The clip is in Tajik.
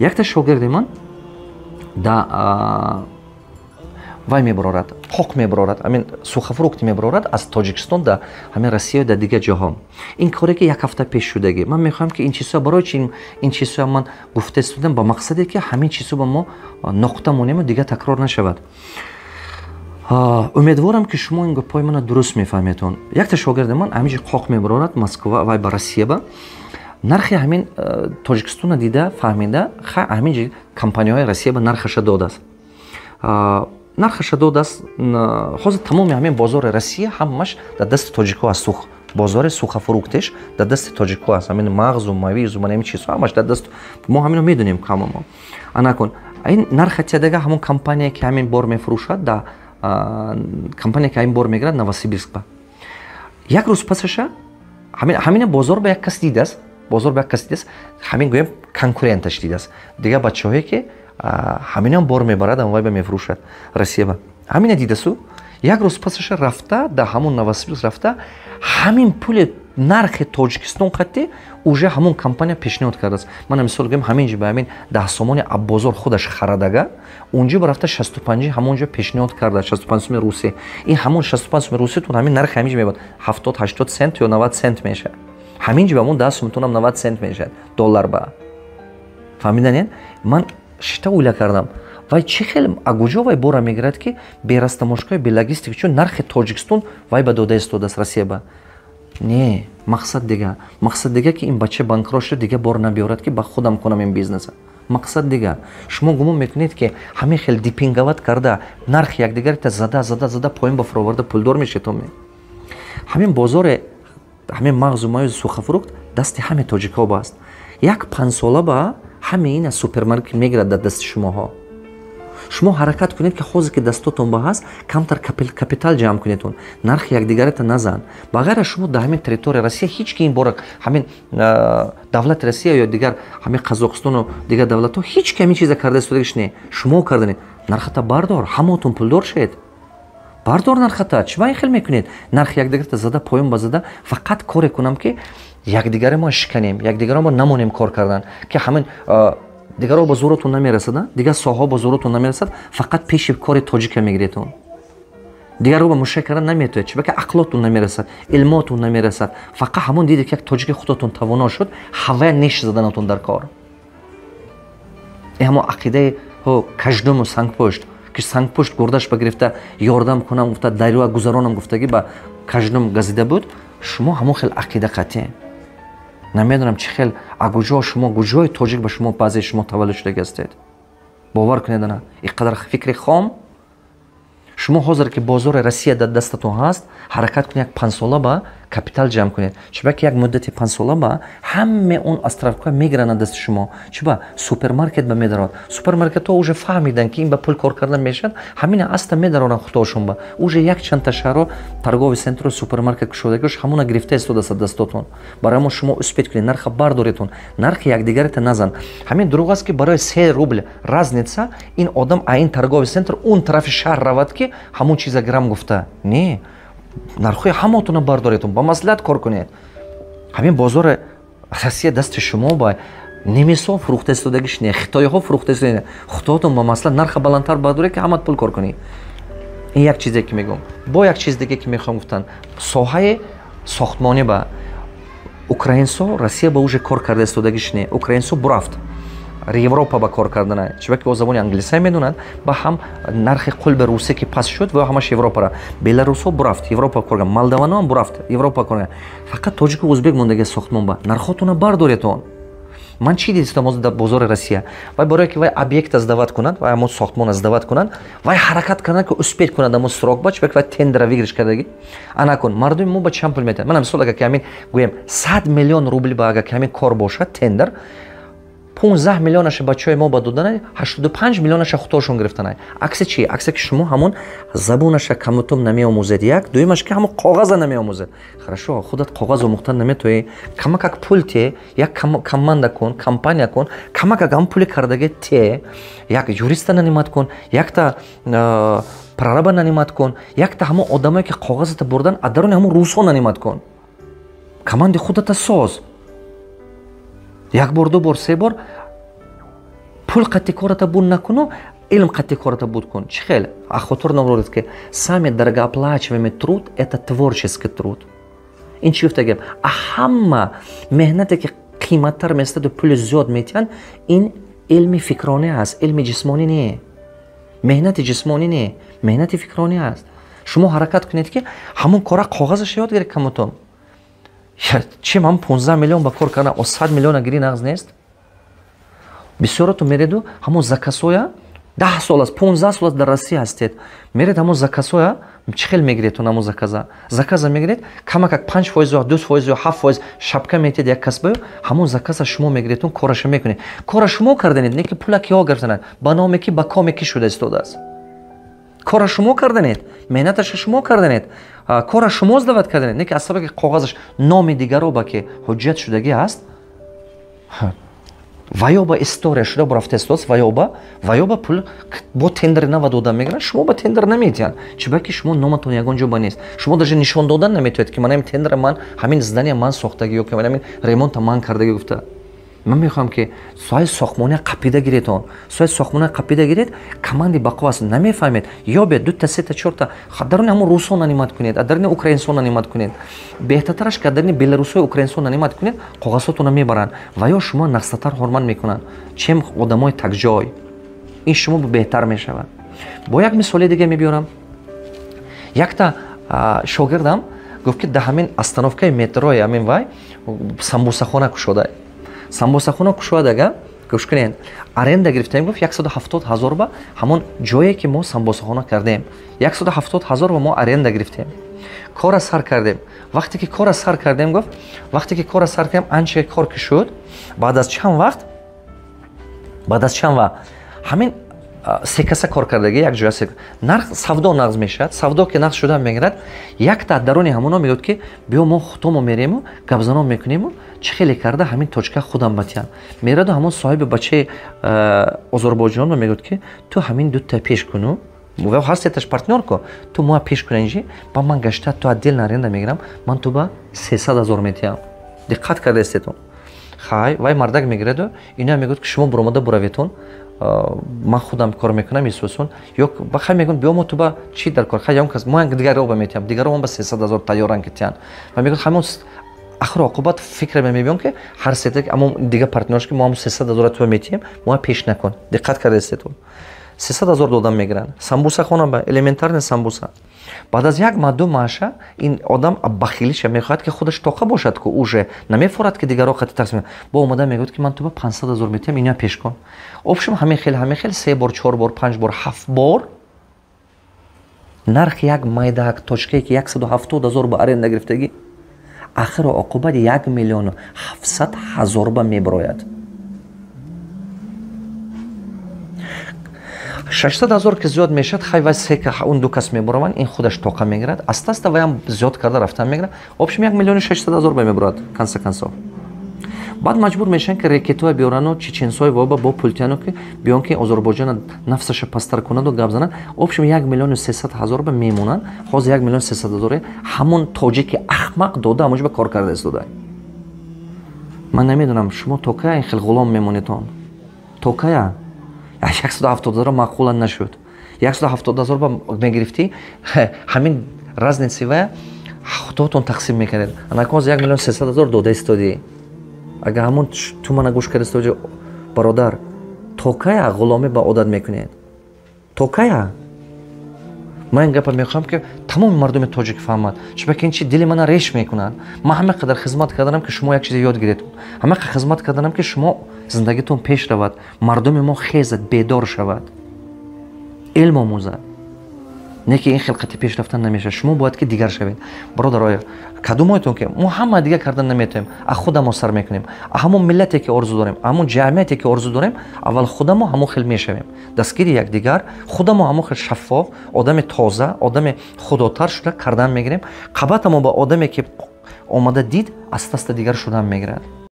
Якта шогирди ман да вай мебарорад, қоқ мебарорад, ҳамин сухофрукт мебарорад аз Тоҷикистон да ҳамин Россия, да дигар ҷоҳо. Ин коре ки як ҳафта пеш шудагӣ. Ман мехоҳам, ки ин чизҳо, барои чи ин чизҳо ман гуфта истодам? Ба мақсаде, ки ҳамин чизҳо ба мо нуқта монему, дигар такрор нашавад. Умедворам, ки шумо ин гапҳои мана дуруст мефаҳметон. Якта шогирди ман ҳаминҷо қоқ мебарорад Москва вай ба Россия. Ба нархи ҳамин Тоҷикистона дида, фаҳмида, ҳамин компанияҳои Россия ба нархаша додааст, нархаша додааст. Ҳозир тамоми ҳамин бозори Россия ҳамаш дар дасти тоҷикҳо аст. Сух бозори сухофруктеш дар дасти тоҷикҳо аст. Ҳамин мағзу мавизу, ман ҳамин чизҳо ҳамаш дар даст мо, ҳамино медонем ҳама мо. Анакун ин нарха тиядага ҳамон компания, ки ҳамин бор мефурӯшад, да компания, ки ҳамин бор мегирад Новосибирск ба. Як рӯз пасаша ҳамина бозор ба як кас дидааст, бозор ба як кас дидааст, ҳамин гӯям, конкуренташ дидааст, дигар бачаҳое, ки ҳаминам бор мебарад, вай ба мефурӯшад Россия ба. Ҳамина дидасу, як рӯз пасаша рафта, дар ҳамон Новосибирск рафта, ҳамин пули нархи Тоҷикистон қатӣ уже ҳамон компания пешниҳод кардааст. Мана, мисол гӯем, ҳамин ҷо ба ҳамин 10 сомони аббозор худаш харадага, унҷо ба рафта 65 ҳамон ҷо пешниҳод карда, 65 суми русӣ. Ин ҳамон 65 суми руситон ҳамин нархи ҳамин ҷо мебад 70-80 цент ё 90 цент мешавад. Ҳамин ҷо ба ҳамон 10 сумтонам 90 цент мешавад доллар ба. Фаҳмиданед? Ман шита уйла кардам: вай чӣ хел, агуҷо вай бора мегирад, ки бе растаможкаи, бе логистика, чун нархи Тоҷикистон вай ба дода истодааст Россия ба? Не, мақсад дига, мақсад дига, ки ин бача банкрот шуда, дига бор набиёрад, ки ба худам кунам ин бизнеса. Мақсад дига. Шумо гумон мекунед, ки ҳамин хел демпинговать карда, нархи якдигарита зада, зада, зада, поён ба фуроварда, пулдор мешетоме? Ҳамин бозоре, ҳамин мағзу маюзи сухофрукт дасти ҳаме тоҷикҳо ба аст. Як 5 сола ба ҳаме ина супермаркет мегирад дар дасти шумоҳо. Шумо ҳаракат кунед, ки ҳозир ки дастотон ба ҳаст, камтар капитал ҷамъ кунедон, нархи якдигарата назан. Ба ғайр аз шумо дар ҳамин территория Россия ҳеҷ ки ин бора, ҳамин давлати Россия ё дигар ҳамин Қазоқистону дигар давлатҳо, ҳеҷ ки ҳамин чиза карда истодагиш не. Шумо карданед, нархата бардор, ҳамаотон пулдор шед. Бардор нархата. Чӣ ба ин хел мекунед? Нархи якдигарата зада, поён ба зада, фақат коре кунам, ки якдигаре мо шиканем, якдигаро мо намонем кор кардан, ки ҳамин дигарро ба зӯротон намерасад, дигар соҳаҳо ба зӯротон намерасад. Фақат пеши кори тоҷика мегиретон, дигарро ба мушак кардан наметоед, чунки ақлотон намерасад, илмотон намерасад. Фақат ҳамон диде, ки як тоҷики худотон тавоно шуд, ҳавая неш заданатон дар кор. Ҳамон ақидаи каждуму сангпушт, ки сангпушт гурдаш ба гирифта ёрдам кунам гуфта, дарёа гузаронам гуфтагӣ ба каждум газида буд. Шумо ҳамон хел ақида қатъӣ. Намедонам, чӣ хел, агуҷо шумо, гуҷои тоҷик ба шумо, баъзеи шумо таваллуд шудаги ҳастед. Бовар кунед, ана ин қадар фикри хом. Шумо ҳозир ки бозори Россия дар дастатон ҳаст, ҳаракат кунед, як 5 сола ба капитал ҷамъ кунед, чунки як муддати 5 сола ба ҳаме он островкҳо мегиранд дасти шумо. Чиба супермаркет ба медарод. Супермаркетҳо уже фаҳмиданд, ки ин ба пул кор кардан мешавад, ҳамина аста медаронанд худошон ба. Уже якчандта шаҳрҳо торговый центру супермаркет кушодагиш ҳамона гирифта истодааст дастотон. Барои мо шумо успеть кунед, нарха бардоретон, нархи якдигарата назан. Ҳамин дурӯғ аст, ки барои 3 рубл разница ин одам а ин торговый центр он тарафи шаҳр равад, ки ҳамон чиза гирам гуфта. Не, нархҳои ҳамотона бардоретон, ба маслиҳат кор кунед. Ҳамин бозори Россия дасти шумо ба немисҳо фурӯхта истодагиш не, хитоиҳо фурӯхта истода. Худотон ба маслиҳат нарха баландтар бардоред, ки ҳамат пул кор кунед. Ин як чизе ки мегӯм. Бо як чиз диге, ки мехоҳам гуфтан: соҳаи сохтмонӣ ба украинсо Россия ба уже кор карда истодагиш не. Украинсо бурафт Европа ба кор кардана, чунки бо забони англисия медонад, ба ҳам нархи қулби русия ки паст шуд, ва ҳамаш Европара. Беларусҳо бурафт Европа кор, молдавано бурафт Европа кор. Фақат тоҷику узбек мондаги сохтмон ба. Нархотона бардоретон. Ман чӣ дидистам ҳозир дар бозори Россия? Вай барое ки вай объекта сдавать кунад, вай ҳамон сохтмона сдавать кунад, вай ҳаракат кунад, ки успеть кунад ҳамон срок ба, чунки вай тендера выигрыш кардагӣ. Анакун мардуми мо ба чанд пул метиҳад? Мана, мисол, агар ки ҳамин гӯем, 100 миллион рубл ба агар ки ҳамин кор бошад, тендер, 15 миллионаша бачаҳои мо ба додана, 85 миллионаша худошон гирифтана. Аксе чи? Аксе ки шумо ҳамон забонаша камутум намеомӯзед, як дуюмаш ки ҳамон коғаза намеомӯзед. Хорошо, худат коғаз омӯхтан наметоӣ, камакак пул те, як команда кун, компания кун, камакак ҳамон пули кардаги те, як юриста нанимать кун, якта прораба нанимать кун, якта ҳамон одамое, ки коғазата бурдан, аз даруни ҳамон русҳо нанимать кун, команди худата соз. Як бор, ду бор, се бор. Пул қатти кората буд накуну, илм қатти кората буд кун. Чӣ хел? А хотир набуред, ки самый дорогооплачиваемый труд — это творческий труд. Ин чӣ гуфта гап? А ҳама меҳнате, ки қиматтар местаду пули зиёд метиҳанд, ин илми фикронӣ аст, илми ҷисмонӣ не, меҳнати ҷисмонӣ не, меҳнати фикронӣ аст. Шумо ҳаракат кунед, ки ҳамон кора коғазаша ёд гиред камутон. Чи ман 15 миллион ба кор кардам, о 100 миллиона гири, нағз нест. Бисёрото мереду ҳамон заказоя, 10 сол аст, 15 сол аст дар Россия ҳастед, меред, ҳамон заказоя чӣ хел мегиредтон? Ҳамон заказа мегиред, камакак 5% ё 2% ё 7% шапка метиҳед як касбаю, ҳамон заказа шумо мегиредтон, кораша мекунед. Кора шумо карданед, не ки пула киҳо гирифтанад, ба номе ки, ба коме ки шуда истодааст. Кора шумо карданед, меҳнаташа шумо карданед, кора шумо сдавать карданед, не ки аз сабаби коғазаш номи дигаро ба ки ҳуҷҷат шудагӣ аст, ва ё ба история шуда бурафта истодааст, ва ё ба пул бо тендери нава дода мегиранд, шумо ба тендер наметиҳанд. Чиба ки шумо номатон ягон ҷо ба нест. Шумо даже нишон додан наметавонед, ки ман ҳамин тендера, ман ҳамин здания ман сохтагӣ ё ки ман ҳамин ремонта ман кардагӣ гуфта. Ман мехоҳам, ки соҳаи сохтмония қапида гиретон. Соҳаи сохтмония қапида гиред, команди бақо аст. Намефаҳмед, ёбед дута, сета, чорта, даруни ҳамон русо нанимать кунед, а даруни украинсо нанимать кунед. Беҳтартараш ки даруни беларусои, украинсо нанимать кунед. Коғазҳотона мебаранд ва ё шумо нақстатар ҳурмат мекунанд, чем одамои такҷой. Ин шумо беҳтар мешавад. Бо як мисоли дига мебиёрам. Якта шогирдам гуфт, ки дар ҳамин остановкаи метрои ҳамин вай самбусахона кушода. Самбусахона кушоадага, гӯш кунед, аренда гирифтем, гуфт, 170 ҳазор ба ҳамон ҷое, ки мо самбосахона кардем, 170 ҳазор ба мо аренда гирифтем, кора сар кардем. Вақте ки кора сар кардем, гуфт, вақте ки кора сар кардем, анча кор ки шуд, баъд аз чанд вақт ҳамин се каса кор кардаги як ҷоя, нарх савдо нағз мешавад. Савдо ки нағз шуда мегирад, якта даруни ҳамоно мегӯяд, ки биё, мо худомо мерему, гапзанон мекунему, чӣ хеле карда ҳамин точка худам батиям. Мераду ҳамон соҳиби бачаи озарбойҷонро мегӯяд, ки ту ҳамин дута пеш куну, ҳар сеташ партнёр ку, ту моа пеш куна инҷи ба ман гашта, ту отдельно аренда мегирам, ман ту ба 300 ҳазор метиҳам. Диққат кардаистетон? Хай, вай мардак мегираду ино мегӯяд, ки шумо буромада бураветон, ман худам кор мекунам. Исусон ё хай мегӯям, биё, мо ту ба чӣ дар кор, хай ягон кас мо дигаро ба метиҳам, дигаро ба 300 ҳазор тайёран ки тиҳанд. Ва мегӯяд, ҳамон ахиру оқибат фикр мебиём, ки ҳар сета амо дига партнёрш, ки мо ҳам 300 ҳазора ту метиҳем, мо пеш накун. Диққат кардаистетон? 300 ҳазор додам мегиранд самбуса хона ба элементарный самбуса. Баъд аз як маҳ, 2 маҳша ин одам бахилиша мехоҳад, ки худаш тоқа бошад, ку уже намефорад, ки дигаро қати тақсим бо омада мегӯяд, ки ман ту ба 500 ҳазор метиҳам, иня пеш кун. Общем, ҳамин хел се бор, чор бор, панҷ бор, ҳафт бор нархи як майдаак точкае, ки 170 ҳазор ба аренда гирифтагӣ, ахиру оқибат 1 700 000 ба мебирояд. 600 ҳазор ки зиёд мешавад, хай, вай се, он ду кас мебураванд, ин худаш тоқа мегирад, аста аста ваям зиёд карда рафтан мегирад. Общем, 1 600 000 ба мебурад. Конце концов баъд маҷбур мешаванд, ки рекетоя биёрану чеченсои воба бо пултияну, ки биён, ки Озарбойҷона нафсаша пасттар кунаду гап занад. Общем, 1 300 000 ба мемонанд. Ҳозир 1 300 000 ҳамон тоҷики ахмақ дода, ҳамонҷо ба кор карда истода. Ман намедонам, шумо то кая ин хел ғулом мемонедон, то кая? 170 ҳазор маъқула нашуд. 170 ҳазор ба мегирифтӣ, ҳамин разница вая худотон тақсим мекардед. Анакоз 1 300 000 дода истодӣ. Агар ҳамон ту мана гӯш карда истоди, бародар, то кая ғуломӣ ба одат мекунед, то кая? Ман ин гапа мехоҳам, ки тамоми мардуми тоҷик фаҳмад, чунки ин чи дили мана реш мекунад. Ман ҳама қадар хизмат карданам, ки шумо як чизе ёд гиред, ҳама қадар хизмат карданам, ки шумо зиндагитон пеш равад, мардуми мо хезад, бедор шавад, илм омӯзад. Не ки ин хел қати пеш рафтан намешавад. Шумо бояд ки дигар шавед, бародароя. Кадумоятон ки мо ҳама дигар кардан наметавонем, а худамо сар мекунем, а ҳамон миллате, ки орзу дорем, ҳамон ҷамъияте, ки орзу дорем, аввал худамо ҳамон хел мешавем, дастгири якдигар, худамо ҳамон хел шаффоф, одами тоза, одами худотар шуда кардан мегирем. Қабатамо ба одаме, ки омада дид, аста аста дигар шудан мегирад.